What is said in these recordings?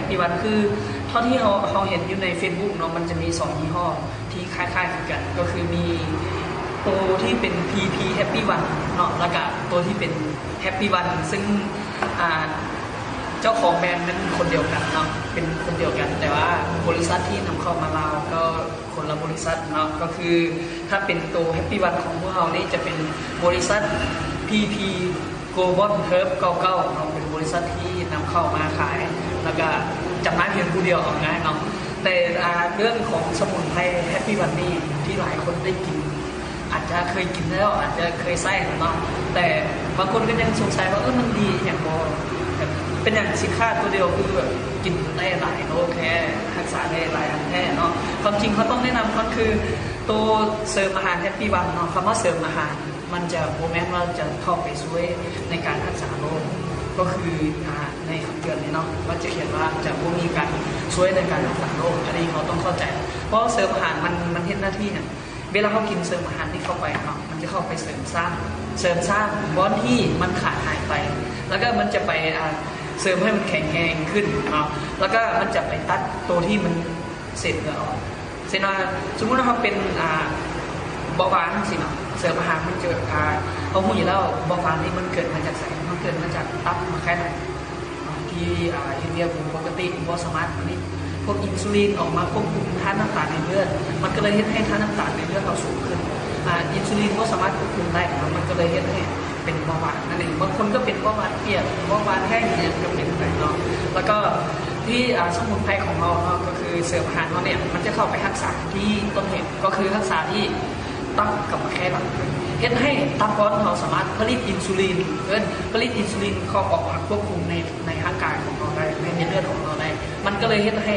Happy One ຄືເທົ່າທີ່ເຮົາ ເຮົາເຫັນຢູ່ໃນ Facebook ເນາະ ມັນຈະມີສອງຍີ່ຫໍ້ທີ່ຄ້າຍໆຄືກັນ ກໍຄືມີໂຕທີ່ເປັນ PP Happy One ເນາະ ແລ້ວກະໂຕທີ່ເປັນ Happy One ຊຶ່ງ ອ່າ ເຈົ້າຂອງແບຣນແມ່ນຄົນດຽວກັນເນາະ ເປັນຄົນດຽວກັນ ແຕ່ວ່າບໍລິສັດທີ່ນຳເຂົ້າມາລາວກໍຄົນລະບໍລິສັດເນາະ ກໍຄືຖ້າເປັນໂຕ Happy One ຂອງພວກເຮົານີ້ຈະເປັນບໍລິສັດ PP Global Herb ເກົ້າເກົ້າເນາະ ເປັນບໍລິສັດທີ່ນຳເຂົ້າມາຂາຍ ແລ້ວກະຈຳໜ່າຍພຽງຜູ້ດຽວ ເອົາງ່າຍເນາະ ແຕ່ ອ່າ ເລື່ອງຂອງສະໝຸນໄພ Happy One ນີ້ທີ່ຫຼາຍຄົນໄດ້ກິນ ອາດຈະເຄີຍກິນແລ້ວ ອາດຈະເຄີຍໃຊ້ແລ້ວເນາະ ແຕ່ບາງຄົນກໍຍັງສົງໄສວ່າ ເອີ ມັນດີອີ່ຫຍັງບໍ່ ເປັນຫຍັງສິນຄ້າໂຕດຽວຄືແບບກິນໄດ້ຫຼາຍໂລແທ້ ຮັກສາໄດ້ຫຼາຍອັນແທ້ເນາະ ຄວາມຈິງເຮົາຕ້ອງແນະນຳກ່ອນ ຄືໂຕເສີມອາຫານ Happy One ເນາະ ຄຳວ່າເສີມອາຫານ ມັນຈະບໍ່ແມ່ນວ່າຈະເຂົ້າໄປຊ່ວຍໃນການຮັກສາໂລກ ກໍຄື ອ່າ ໃນຄຳເຕືອນນີ້ເນາະ ມັນຈະຂຽນວ່າຈະບໍ່ມີການຊ່ວຍໃນການຮັກສາໂລກ ອັນນີ້ເຮົາຕ້ອງເຂົ້າໃຈ ເພາະເສີມອາຫານມັນ ມັນເຮັດໜ້າທີ່ຫຍັງ ເວລາເຮົາກິນເສີມອາຫານນີ້ເຂົ້າໄປເນາະ ມັນຈະເຂົ້າໄປເສີມສ້າງ ເສີມສ້າງບ່ອນທີ່ມັນຂາດຫາຍໄປ ແລ້ວກໍມັນຈະໄປ ອ່າ ເສີມໃຫ້ມັນແຂງແຮງຂຶ້ນເນາະ ແລ້ວກໍມັນຈະໄປຕັດໂຕທີ່ມັນເສດເຫຼືອອອກ ເຊັ່ນວ່າ ສົມມຸດວ່າເຮົາເປັນ ອ່າ ເບົາຫວານຈັ່ງຊີ້ເນາະ ເສີມອາຫານມັນຈະ ອ່າ ເຮົາຮູ້ຢູ່ແລ້ວເບົາຫວານນີ້ມັນເກີດມາຈາກໃສ ມັນເກີດມາຈາກຕັບ ໝາກໄຂ່ຫຼັງ ທີ່ ອ່າ ເຮັດວຽກບໍ່ປົກກະຕິ ບໍ່ສາມາດຜະລິດພວກອິນຊູລິນອອກມາຄວບຄຸມທາດນ້ຳຕານໃນເລືອດ ມັນກໍເລີຍເຮັດໃຫ້ທາດນ້ຳຕານໃນເລືອດເຮົາສູງຂຶ້ນ ອ່າ ອິນຊູລິນບໍ່ສາມາດຄວບຄຸມໄດ້ເນາະ ມັນກໍເລີຍເຮັດໃຫ້ເປັນເບົາຫວານນັ້ນເອງ ບາງຄົນກໍເປັນເບົາຫວານປຽກ ເບົາຫວານແຫ້ງ ອີ່ຫຍັງກໍເປັນໄປເນາະ ແລ້ວກໍທີ່ ອ່າ ສະໝຸນໄພຂອງເຮົາເນາະ ກໍຄືເສີມອາຫານເຮົານີ້ ມັນຈະເຂົ້າໄປຮັກສາທີ່ຕົ້ນເຫດ ກໍຄືຮັກສາທີ່ຕັບກັບໝາກໄຂ່ຫຼັງ ເຮັດໃຫ້ຕັບອ່ອນເຮົາສາມາດຜະລິດອິນຊູລິນ ເອີ້ນ ຜະລິດອິນຊູລິນເຂົ້າອອກມາຄວບຄຸມໃນ ໃນຮ່າງກາຍຂອງເຮົາໄດ້ ໃນ ໃນເລືອດຂອງເຮົາໄດ້ ມັນກໍເລີຍເຮັດໃຫ້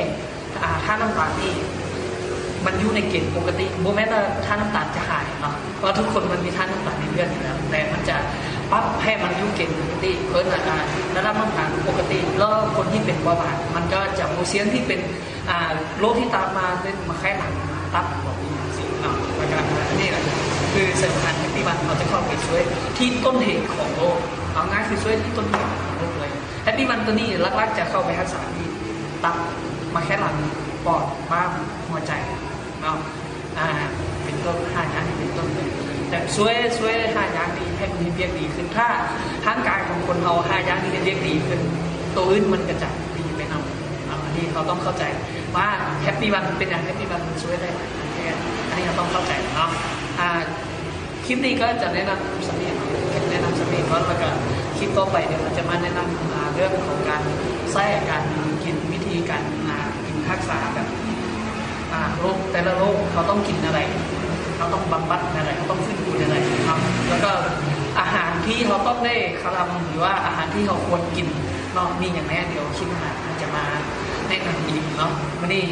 ອ່າ ທາດນ້ຳຕານນີ້ມັນຢູ່ໃນເກນປົກກະຕິ ບໍ່ແມ່ນວ່າທາດນ້ຳຕານຈະຫາຍເນາະ ເພາະວ່າທຸກຄົນມັນມີທາດນ້ຳຕານໃນເລືອດຢູ່ແລ້ວ ແຕ່ມັນຈະປັບໃຫ້ມັນຢູ່ເກນປົກກະຕິ ເອີ້ນວ່າ ອ່າ ລະດັບນ້ຳຕານປົກກະຕິ ແລ້ວຄົນທີ່ເປັນເບົາຫວານ ມັນກໍຈະບໍ່ສ່ຽງທີ່ເປັນ ອ່າ ໂລກທີ່ຕາມມາ ເຊັ່ນ ໝາກໄຂ່ຫຼັງ ຕັບ ບອກອີ່ຫຍັງຊີ້ເນາະ ແລ້ວກໍ ອ່າ ອັນນີ້ແຫຼະ ຄືເສີມອາຫານ Happy One ເຮົາຈະເຂົ້າໄປຊ່ວຍທີ່ຕົ້ນເຫດຂອງໂລກ ເອົາງ່າຍຄືຊ່ວຍທີ່ຕົ້ນເຫດຂອງໂລກເລີຍ Happy One ຕົວນີ້ຫຼັກໆຈະເຂົ້າໄປຮັກສາທີ່ຕັບ ໝາກໄຂ່ຫຼັງ ປອດ ມ້າມ ຫົວໃຈເນາະ ອ່າ ເປັນຕົ້ນ ຫ້າຢ່າງນີ້ເປັນຕົ້ນເລີຍ ແບບຊ່ວຍ ຊ່ວຍຫ້າຢ່າງນີ້ໃຫ້ມັນເຮັດວຽກດີຂຶ້ນ ຖ້າຮ່າງກາຍຂອງຄົນເຮົາຫ້າຢ່າງນີ້ເຮັດວຽກດີຂຶ້ນ ໂຕອື່ນມັນກໍຈະດີໄປນຳເນາະ ອັນນີ້ເຮົາຕ້ອງເຂົ້າໃຈວ່າ Happy One ເປັນຫຍັງ Happy One ມັນຊ່ວຍໄດ້ຫຼາຍຢ່າງແທ້ ອັນນີ້ເຮົາຕ້ອງເຂົ້າໃຈເນາະ ອ່າ ຄລິບນີ້ກໍຈະແນະນຳສ່ຳນີ້ເນາະ ແນະນຳສ່ຳນີ້ກ່ອນ ແລ້ວກໍຄລິບຕໍ່ໄປດຽວເຮົາຈະມາແນະນຳ ອ່າ ເລື່ອງຂອງການໃຊ້ ການກິນ ວິທີການ ອ່າ ກິນຮັກສາແບບ ອ່າ ໂລກແຕ່ລະໂລກ ເຮົາຕ້ອງກິນແນວໃດ ເຮົາຕ້ອງບຳບັດແນວໃດ ເຮົາຕ້ອງຟື້ນຟູແນວໃດເນາະ ແລ້ວກໍອາຫານທີ່ເຮົາຕ້ອງໄດ້ຄະລຳ ຫຼືວ່າອາຫານທີ່ເຮົາຄວນກິນເນາະ ມີຫຍັງແດ່ ດຽວຄລິບໜ້າເຮົາຈະມາແນະນຳອີກເນາະ ມື້ນີ້